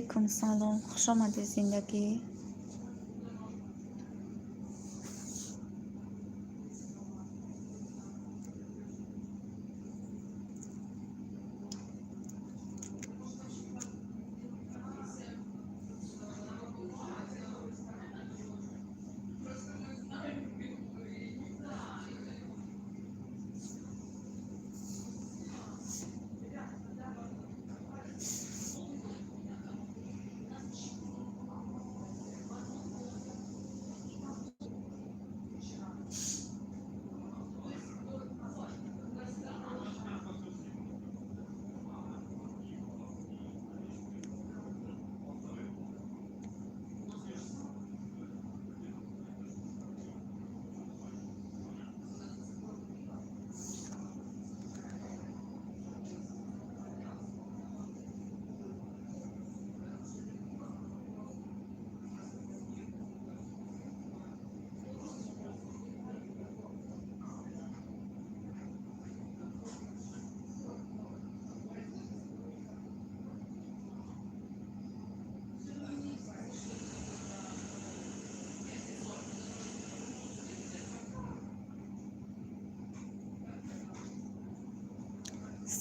Алейкум салом, хуш омадӣ, Зиндагӣ.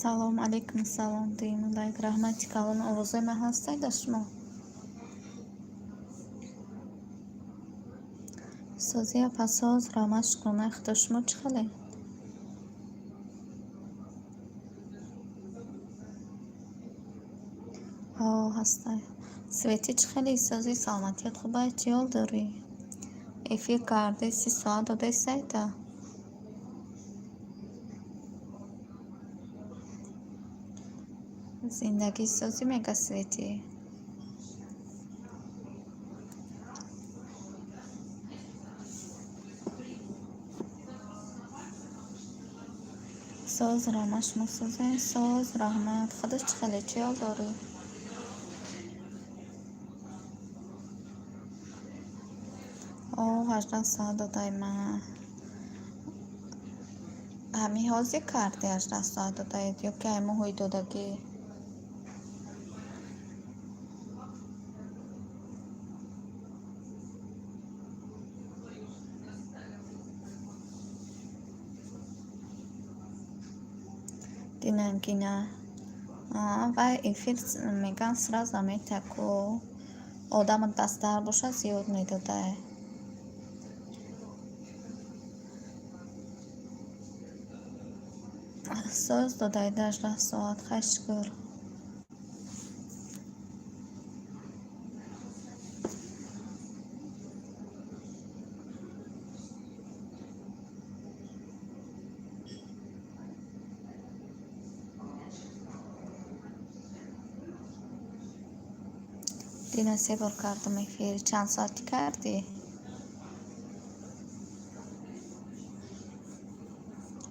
Салом алейкум, салом, дуюм лайк, раҳмати калон. Овозои ман ҳастай дар шумо? Созия пасоз, раҳмат, шукронаи Худо. Шумо чӣ хеле? Ҳо, ҳастай. Светӣ, чӣ хеле созӣ? Саломатият хубай? Чӣ ҳол дорӣ? Эфир карди, 30 соат додаи сайта? Зиндагӣ созӣ, мега Светӣ. Соз, раҳмат, шумо созед? Соз, раҳмат. Худат чӣ хеле, чӣ ҳол дорӣ? О, 18 соат додай ман. Ҳамин ҳозир карди, 18 соат додаед ё ки ай моҳои додагӣ? Динангина. Вай эфир меган, сразу мета ку одам дастдар бошад, зиёд медодай. Соз додаед 18 соат, хай, шукр. Дина се бор кардам эфир. Чанд соатӣ кардӣ?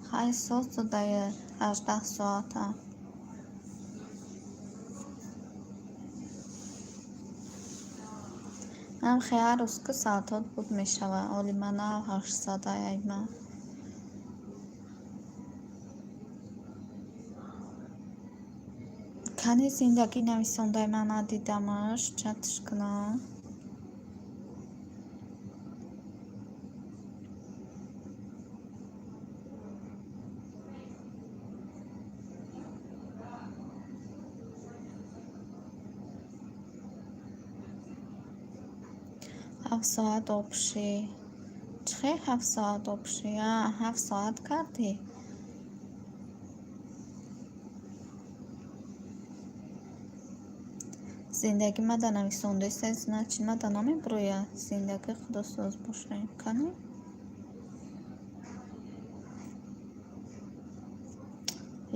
Хай, соз додаед 18 соата. Ман хе ҳар рӯз ку соатҳо буд мешавад. Оли ман нав 800-ай ай ман. Кани Зиндагӣ нависондай, ман надидамаш, чатш кунам. 7 соат обшӣ. Чӣ хел 7 соат обшӣ? А, 7 соат кардӣ? Зиндагӣ мада нависондаиста, значит, мада намебирояд. Зиндагӣ, худосоз бошед. Кани?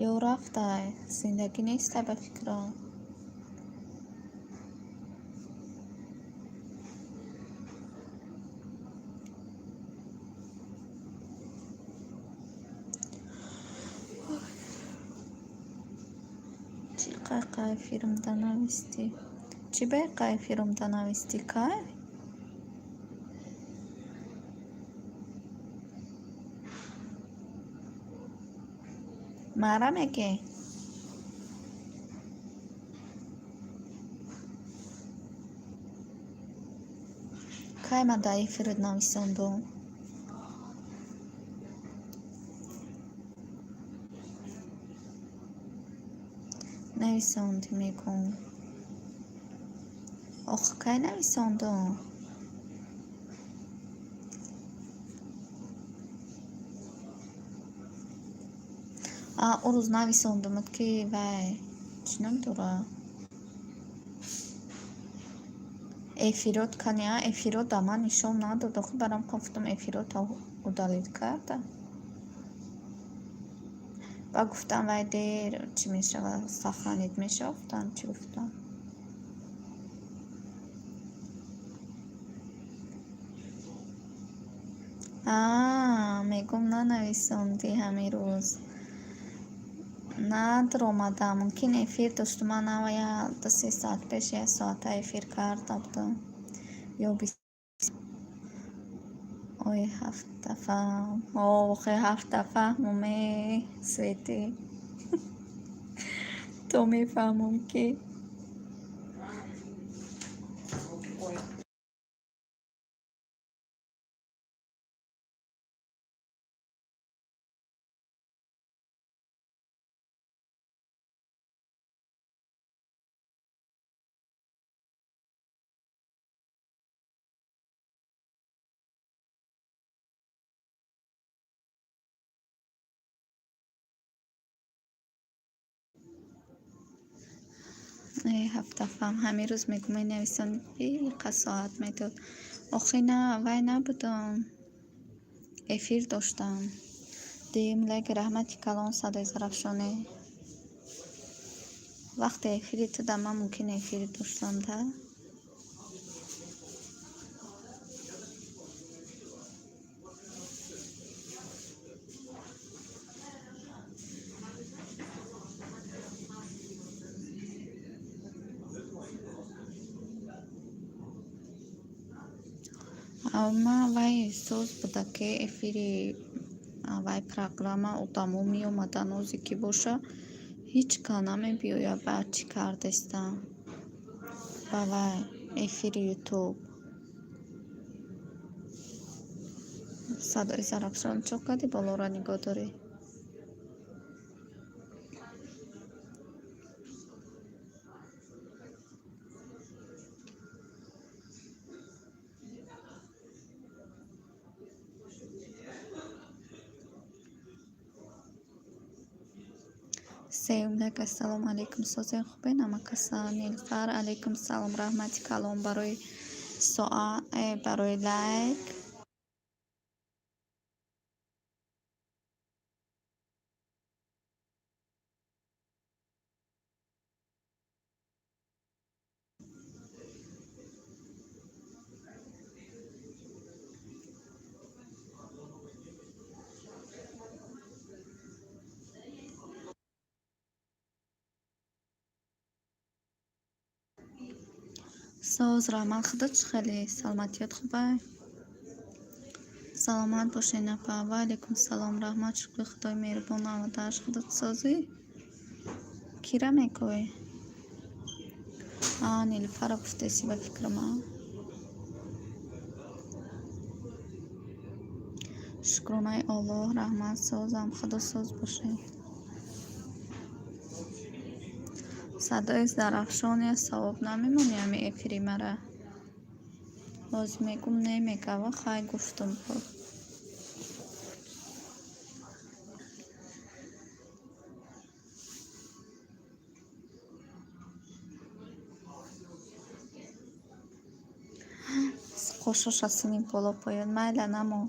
Ё рафтай? Зиндагӣ нестай ба фикрам. Чӣ қайқа эфирумда навистӣ? Чӣ байқа эфирумда навистӣ, кай? Мара мегӣ? Кай ман дар эфират нависондум? Нависондӣ мегӯм. Охи, кай нависондум? А, ӯ рӯз нависондумат, ки вай чӣ ном дора? Эфирот кани, а эфирот да ман нишон надод. Охи, барам гуфтам, эфирота удалить карда. Ба гуфтам, вай дер чӣ мешава, сохранить мешава, гуфтам, чӣ гуфтам? А, мегӯм, нанависондӣ ҳамин рӯз. Надромадам, мумкин эфир доштум. Ман ава 2-3 соат пеш як соата эфир карда будам. Ё ой, ҳафта фаҳм. Охе, ҳафта фаҳмум, э, Светӣ. То мефаҳмам, ки э, ҳафта фаҳм. Ҳамин рӯз мегӯм, менависондӣ, иқа соат медод. Охи, на, вай набудам. Эфир доштам. Дим лайк, раҳмати калон, Садои Зарафшонӣ. Вақте эфири ту да ман мумкин эфир доштам, да? Ман вай соз буда, ки эфири вай программа одамо меомадан, озе ки боша, ҳеҷ ка намебиёяд. Ба чӣ кардестам? Ба вай эфири Ютуб. Садои Зарафшон, чо кардӣ, болоро нигоҳ дорӣ? Сеюм лайк. Ассалому алайкум, созен, хубен, амакаса Нилфар? Алайкум салом, раҳмати калон барои соат, барои лайк. Соз, раҳмат, худо чӣ хеле? Саломатиёт хубай? Саломат бошед, апа. Ва алайкум салом, раҳмат, шукри Худои меҳрубон, 98. Худот созӣ? Кира мегӯӣ? А, Нилуфарро гуфтеси, ба фикрам, а? Шукронаи Аллоҳ, раҳмат, созам, худо соз бошед. Садои Зарафшон, я савоб намемонӣ ҳами эфири мара? Боз мегӯм, не мегава, хай, гуфтум. Қошоша сини боло поён, майла, намон.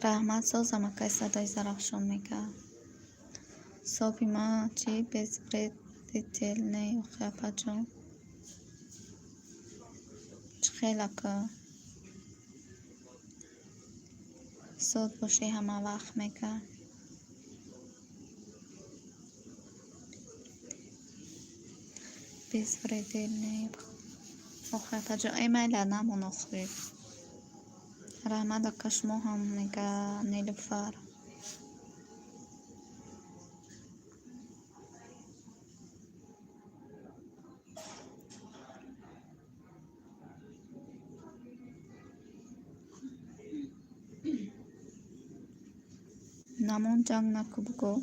Раҳмат, созам, акай Садои Зарафшон мега. Соби ман чӣ безвредитель не, охи, апаҷон. Чӣ хел, ака? Соз бошӣ ҳама вақт, мега. Безвредельный. Охи апаҷон, э майла, намон охир. Раҳмат, ака, шумо ҳам, мега Нилуфар. Намон, ҷанг наку, бугӯ.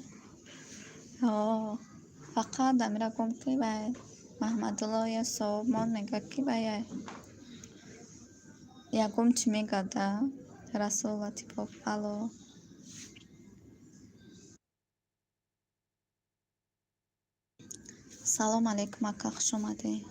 Фақат амира гум ки вай Маҳмадулло я савобмон мега, ки вай ягон чӣ мега да. Расул Латипов, алло. Салом алейкум, ака, хуш омадед.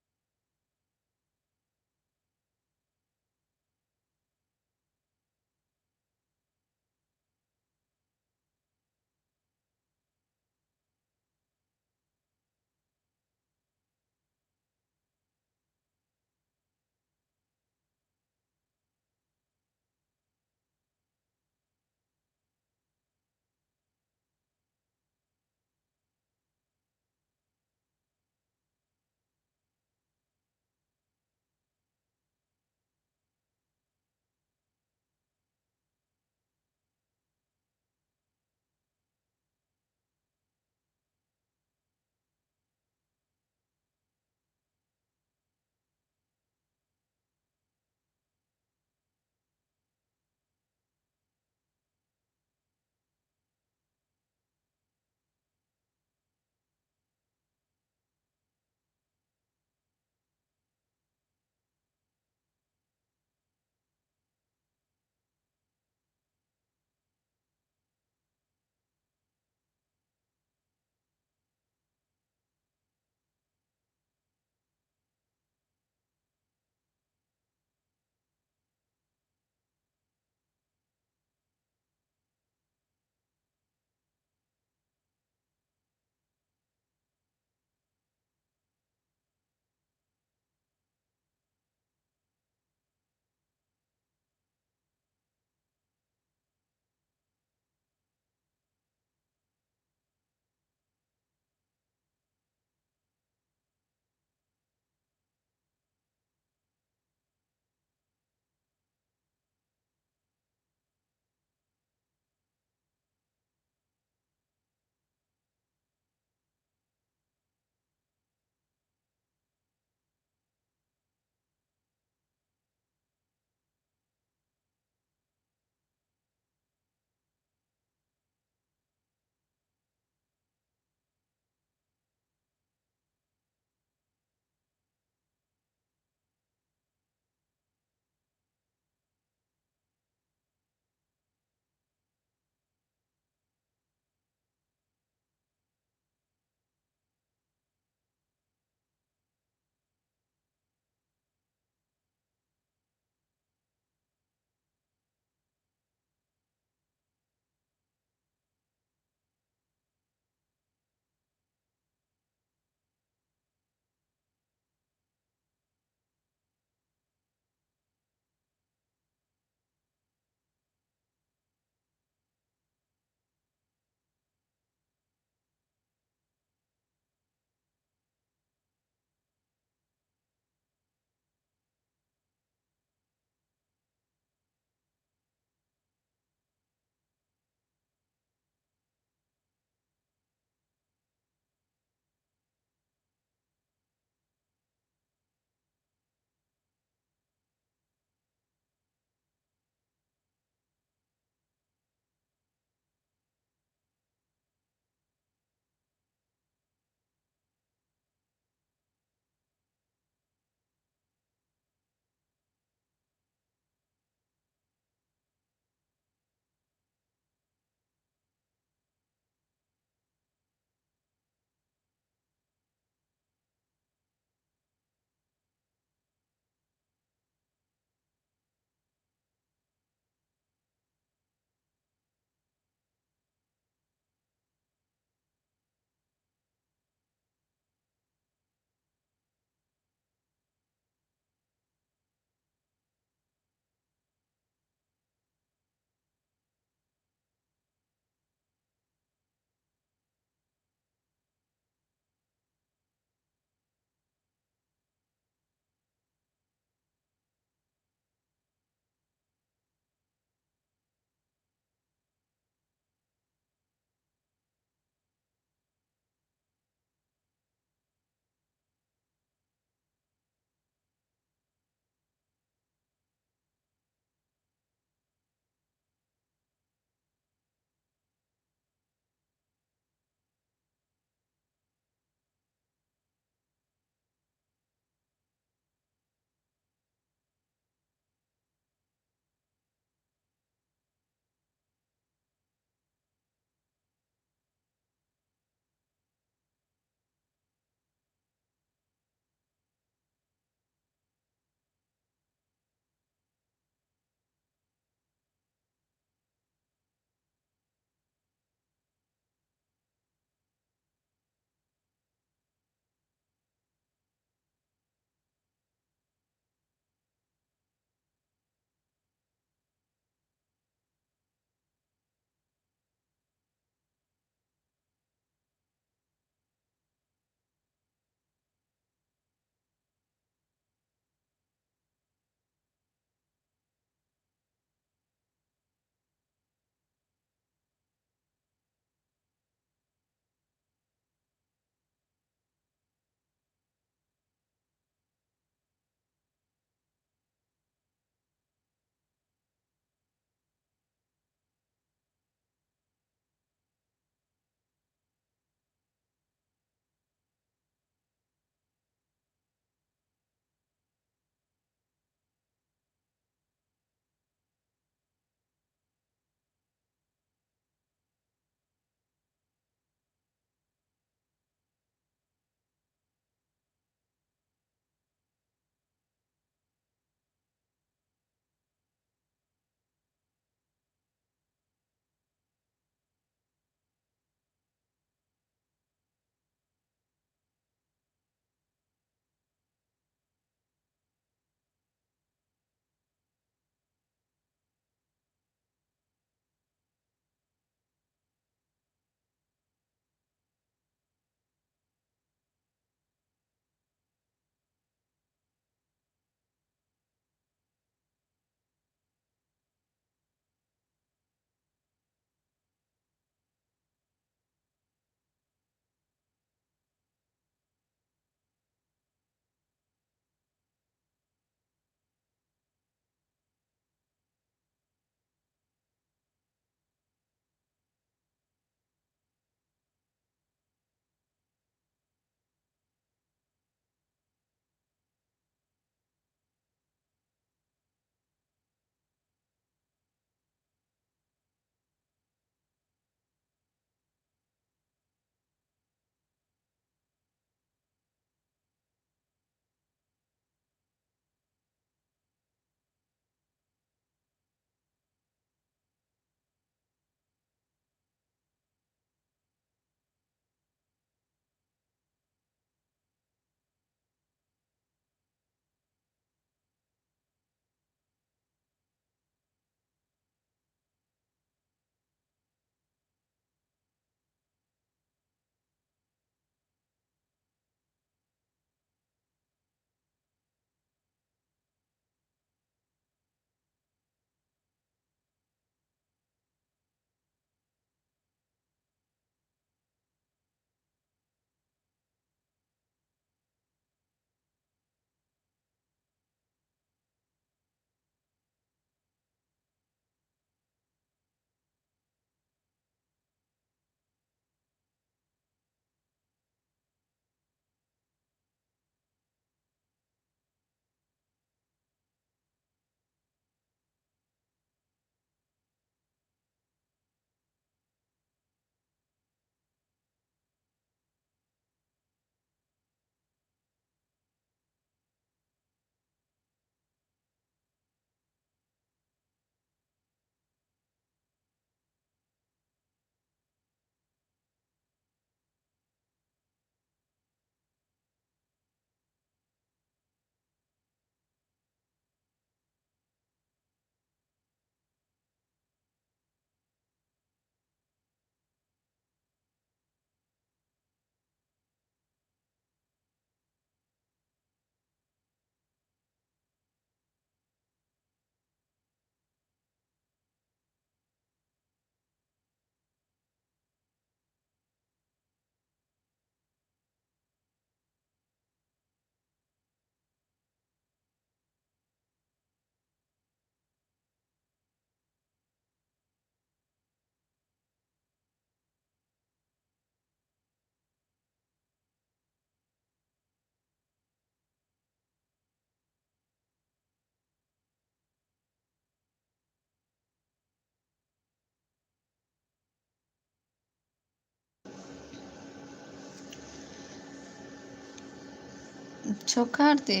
Чо кардӣ,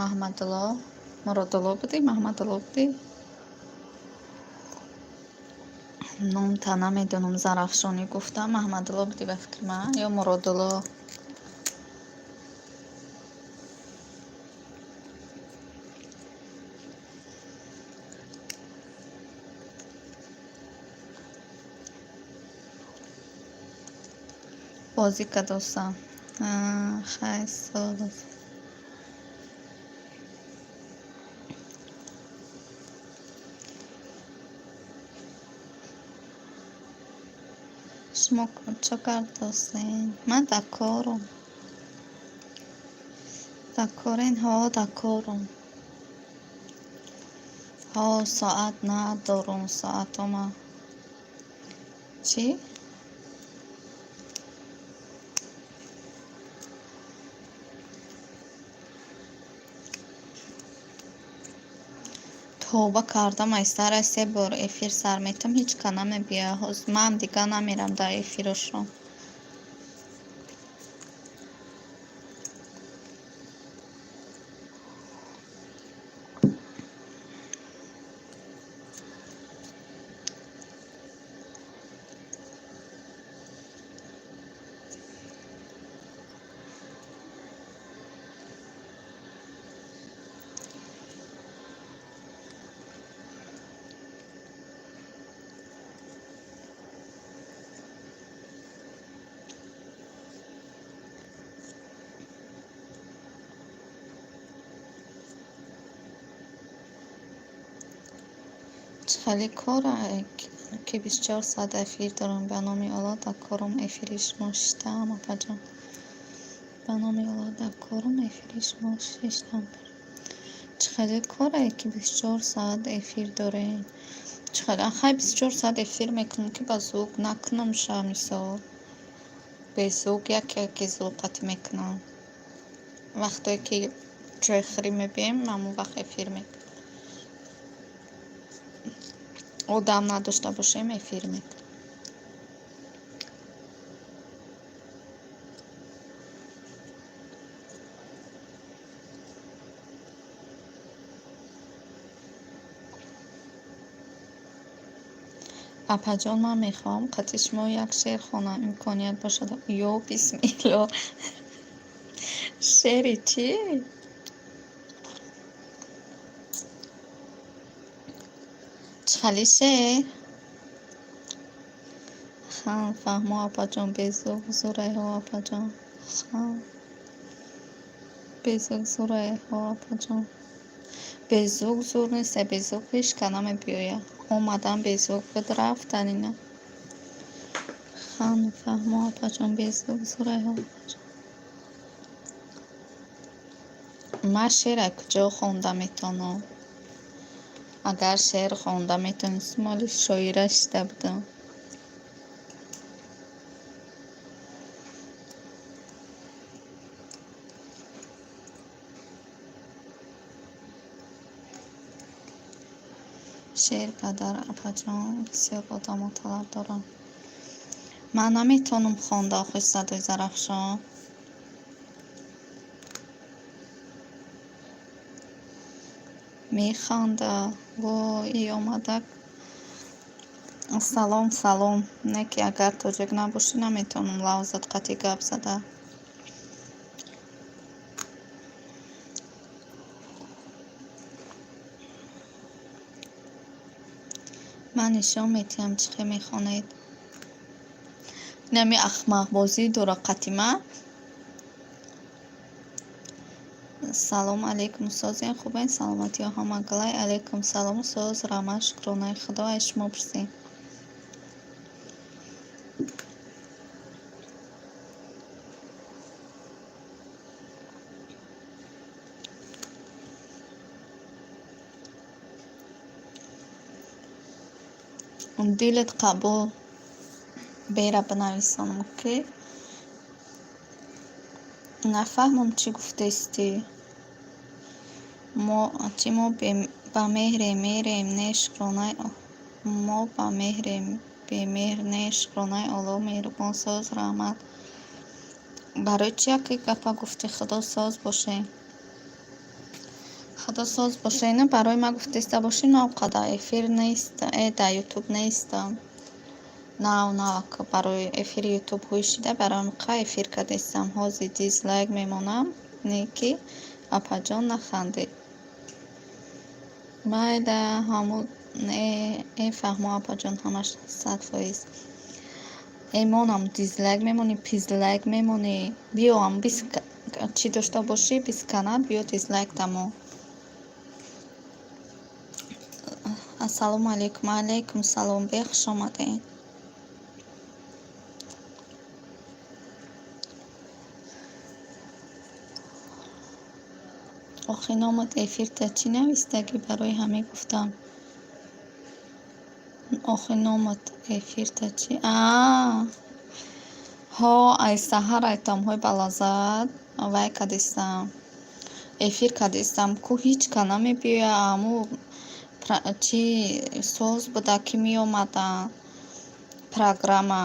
Маҳмадулло? Муродулло будӣ, Маҳмадулло будӣ? Номта намедонам, Зарафшонӣ гуфтам. Маҳмадулло будӣ ба фикри ман ё Муродулло? Бозӣ кадосам. Хай, соз. Шумо чо кардосен? Ман дар корум. Дар корен? Ҳо, дар корум. Ҳо, соат надорум, соатома. Чӣ? Тавба кардам, ай сара се бор эфир сар метам, ҳеҷ ка намебиёяд. Ҳоз ман дига намерам дар эфирошон. Чӣ хеле кора, ки 24 соат эфир дорам. Ба номи Аллоҳ, дар корум эфири шумо шиштаам, апаҷон. Ба номи Аллоҳ, дар корум эфири шумо шиштам. Чӣ хеле коре, ки 24 соат эфир дорем? Чӣ хеле? Хай, 24 соат эфир мекунам, ки ба звук накунам ша, мисол. Бе звук яке яке звук қатъ мекунам. Вақтое ки чойхӯрӣ мебием, ҳамон вақт эфир мекунам. Одам надошта бошем, эфир мекунем. Апаҷон, ман мехоҳам қатъи шумо як шеър хонам, имконият бошад. Ё бисмилло, шеъри чӣ? Чӣ хели шеър? Хан, фаҳмо, апаҷон, бе звук зурай. Ҳо, апаҷон, хан, бе звук зурай. Ҳо, апаҷон, бе звук зур нест, бе звук ҳеҷ ка намебиёяд. Омадан бе звук буд, рафтан ина. Хан, фаҳмо, апаҷон, бе звук зурай. Ҳо, апаҷон. Ман шеър аз куҷо хонда метавонам? Агар шеър хонда метавонистам, ҳоли шоира шида будам. Шеър падар, апаҷон, бисёр одамо талаб доранд. Ман наметавонам хонда, охи, садои Зарафшон. Механда. Вой, и омадак. Салом, салом. Не ки агар тоҷик набошӣ, наметавонам лавзат қатъи гап зада. Ман нишон медиҳам, чӣ хел мехонед. Инами ахмақбозӣ дора қатъи ман. Салом алейкум, созен, хубен, саломатиҳо ҳама галай? Алейкум салом, соз, раҳмат, шукронаи Худо, ай шумо пурсем. Дилат қабул, бера бинависонам, окей? Нафаҳмам, чӣ гуфтестӣ. Мо чӣ, мо ба меҳре мерем, не, шукронаи мо ба меҳрем, бемеҳр не, шукронаи Аллоҳ, меҳрубон, соз, раҳмат. Барои чӣ яке гапа гуфтӣ? Худо соз боше. Худо соз боше. Ина барои ма гуфтеста бошӣ, ман он қадар эфир нест, дар ютуб нестам. Нав навак барои эфири ютуб ҳуй шида, барои қа эфир кардестам. Ҳозир дизлайк мемонам, не ки апаҷон нахандед. Майда ҳамун фаҳмо апаҷон, ҳамаш 100%. Эмонам дизлайк мемонӣ, пизлайк мемонӣ. Биё ам бис чӣ дошта бошӣ, бисканат, биё дизлайк тамом. Ассалому алайкум. Алайкум салом. Бе хуш омадед. Охи номат эфирта чӣ навистагӣ? Барои ҳамин гуфтам. Охи номат эфирта чӣ? Аа ҳо, ай саҳар ай таомҳои балаззат вай кардистам. Эфир кардистам. Ку ҳеҷ ка намебиёяд. Аму чӣ соз буда ки меомаданд программа.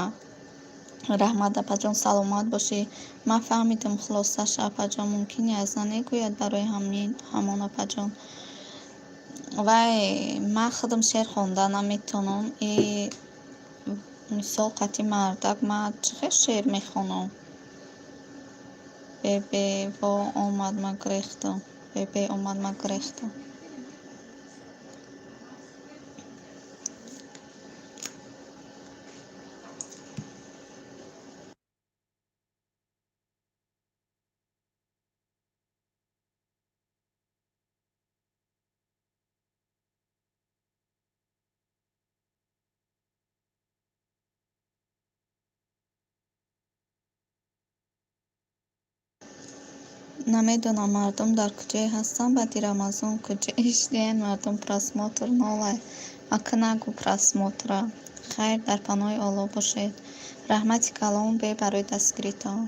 Раҳмат апаҷон, саломат бошӣ. Ман фаҳмидам хулосаша апаҷон, мумкин аз нагӯяд барои ҳамон апаҷон. Вай ман худам шеър хонда наметавонам. И мисол қатъи мардак ман чӣ хел шеър мехонам? Бебе во омад ман гирехтам. Бебе омад ман гирехтам. Намедонам мардум дар куҷое ҳастанд, баъди Рамазон куҷое шудиянд мардум, просмотр нолай. Ака нагӯ просмотра. Хайр, дар паноҳи Оллоҳ бошед. Раҳмати калон бе барои дастгиритон.